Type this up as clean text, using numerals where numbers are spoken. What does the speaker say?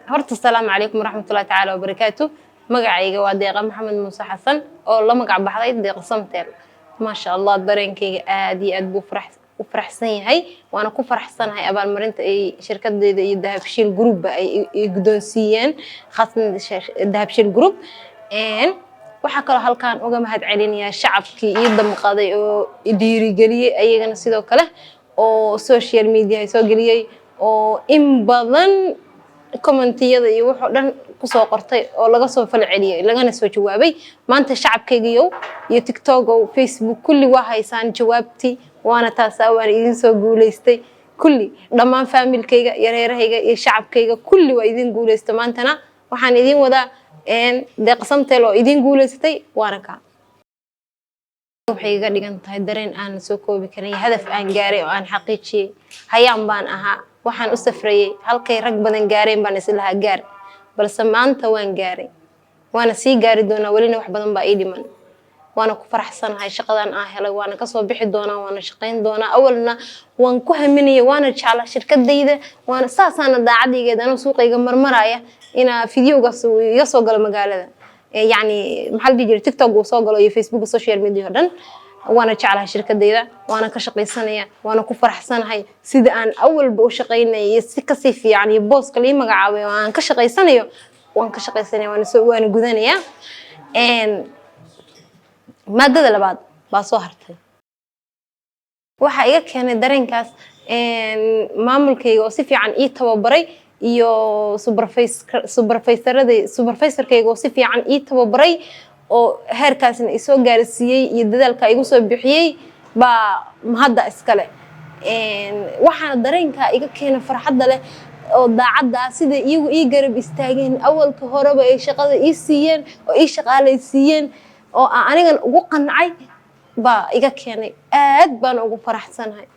Horta asalaamu calaykum waraxmatullahi tacaala wabarakaatu. Magacayga waa Deeqa Maxamed Muuse Xasan oo la magac baxday Deeqa Samtel. Maasha Allah, dareenkayga aad iyo aad buu u faraxsan yahay, waana ku faraxsanahay abaalmarinta ay shirkadeyda iyo Dahabshiil Groupba ay guddoonsiiyeen, khaasatan Dahabshiil Group. Waxaa kaloo halkaan uga mahad celinayaa shacabkii ii damqaday oo i dhiirigeliyey, ayagana sidoo kale oo social media soo geliyey oo in badan commentiyada iyo wuxuu dhan kusoo qortay oo laga soo falceliyey, lagana soo jawaabay. Maanta shacabkaygiyow iyo TikTokow, Facebook, kulli waa haysaan jawaabtii, waana taasaa, waana idin soo guulaystay. Kulli dhammaan familykayga iyo reerahayga iyo shacabkayga kulli waa idin guulaystay. Maantana waxaan idin wadaa Deeqa Samtel oo idin guulaysatay, waana kaa. Waxay iga dhigan tahay dareen aan la soo koobi karin iyo hadaf aan gaaray oo aan xaqiijiyey. Hayaan baan ahaa, waxaan u safrayey halkay rag badan gaareen baan islahaa gaar, balse maanta waan gaaray, waana sii gaari doonaa. Welina wax badan baa ii dhiman, waana ku faraxsanahay shaqadan aan helay, waana kasoo bixi doonaa, waana shaqayn doonaa. Awalna waan ku haminaya, waana jeclaa shirkadayda, waana saasaana daacadaygeed anoo suuqayga marmaraya inaa videogaas uu iga soo galo magaalada, yacni maxaa la dhihi jiray, TikTok uu soo galo iyo Facebook, social media oo dhan. Waana jeclahay shirkadayda, waana ka shaqaysanaya, waana ku faraxsanahay sida aan awalba u shaqaynaya iyo si kasii fiican iyo booska lii magacaabay oo aan ka shaqaysanayo. Waan ka shaqaysanaya, waana soo, waana gudanaya. Maadada labaad baa soo hartay. Waxaa iga keenay dareenkaas maamulkayga oo si fiican ii tababaray iyo supervisorada, supervisorkayga oo si fiican ii tababaray oo heerkaasna isoo gaarsiiyey iyo dadaalka igu soo bixiyey baa mahadda iskale. Waxaana dareenkaa iga keenay farxadda leh oo daacadda ah sida iyagu ii garab istaageen awalka horeba ay shaqada ii siiyeen oo ii shaqaalaysiiyeen oo aan anigan ugu qancay baa iga keenay. Aad baan ugu faraxsanahay.